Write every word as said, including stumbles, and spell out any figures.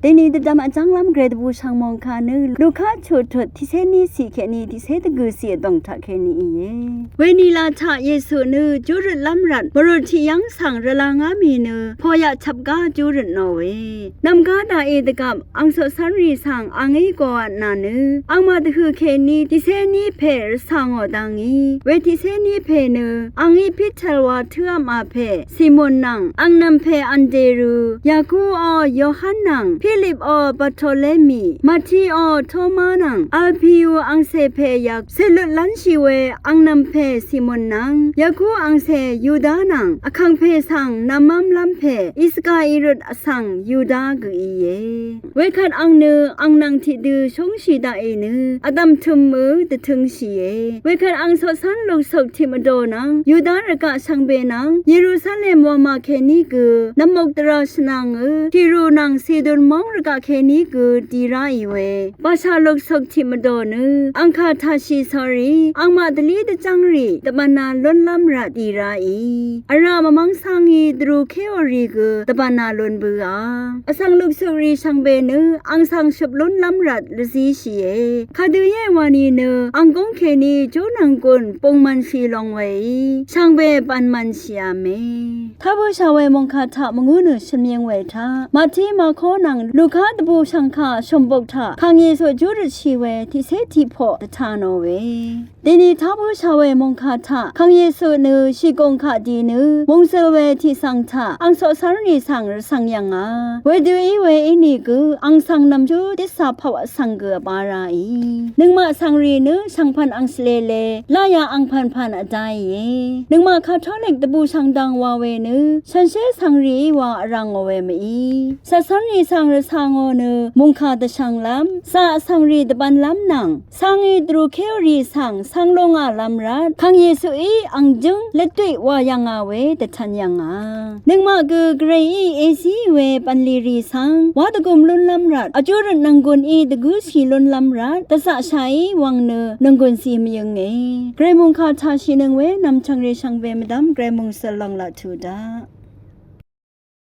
Deni dvdvm vjv́nglv́m gvray dvbù shv̀ng mòngkà nø Luka chuq tut tiqcé ní cì kèní tiqcé dvgø̀ cì vdòng taq kèní íe. Wenila taq Yesu nø júrøt lv́m rvt mvrøt tiq yv́ng svng rvlangá mì nø poyaq chvpgá júrøt nòe. Nv̀mgá daqì dvgvp ang coqcv́nrì svng angí goqvtnà nø angmaq dvhø̀ kèní tiqcé ní pè rvcà ngò dvngí we tiqcé ní pè nø angí Piter wa tǿvpmà pè Simon nvng angnv̀m pè Anderu, Yakuò Yohan nvng Pilipò Bartolemi, Matiò Toma nvng Alpiu angcè pè Yak, cèlutlv́nshì we angnv̀m pè Simon nvng Yaku angcè Yuda nvng vkàngpè svng nvmv́mlv́m pè Iskariot vsvng Yuda gø íe. Wekvt ang nø ang nvng tiqdø shóngshì daqì nø vdv̀m tø̀mø dvtøngshìe. Wekvt ang coqcv́n luksuk tiq mvdò nvng Yuda rvgaq shvngbe nvng Yerusalem wamà kèní gø nvmuk dvrà shvnvngø Tiru nvng Sidon móng rvgaq kèní gø di ráì we bàshà luksuk tiq mvdò nø angkà taqshì sari angmaq dvlí dvjv́ngrì dvbvna lúnlv́m rvt di ráì. Vrá mvmv́ng cangí dvrukérì gø dvbvna lún bǿà. Vsvng luksukrì shvngbe nø ang svng shøp lúnlv́m rvt lvzíshìe. Kadø íe wani nø ang góng kèní jó nvnggùn bung mvnshì long weí shvngbe bvn mvnshìà mè. Tá bǿshà we mòngkà taq mvngú nø shø̀n yøng we taq Mati, Marko nvng Luka dvbù shv̀ngkà shòmbuk taq kàng Yesu júrøtshì we tiqcé tiqpoq dvtá nò we. Deni tá bǿshà we mòngkà taq kàng Yesu nø shìgùng kaq di nø mòngzøl we tiqsvng taq ang coqcv́nrì svng rvcv̀ng yv̀ngà. Wedø í we ínìgø ang svng nv̀mjú ditsà pvp vsvng gø vbá ráì. Nøngmaq svngrì nø shvngpv̀n ang svlele laqyà ang pv̀npv̀n vdáìe. Nøngmaq Katolik dvbù shv̀ngdv̀ng wa we nø shànshér svngrìí wa vrv̀ngò we mví. Coqcv́nrì svng rvcà ngò nø mòngkà dvshv̀nglv́m, zà svngrì dvbvnlv́m nvng cangí dvrukérì svng cvng lúngàlv́m rvt kàng Yesuí ang jǿng lvdwì wà yv̀ngà we dvtv̄n yv̀ngà. Nøngmaq gø gvrayí èzí we bv̀nlì rì svng wá dvgum lúnlv́m rvt vjúrøt nvnggùn í dvgǿshì lúnlv́m rvt dvzaqshàí wvng nø nvnggùn zí mvyǿnge. Gvray mòngkà taqshìnøng we nv̀mchv̀ngrì shvngbe mvdv́m gvray mòngsøl lòng laq tuq daq.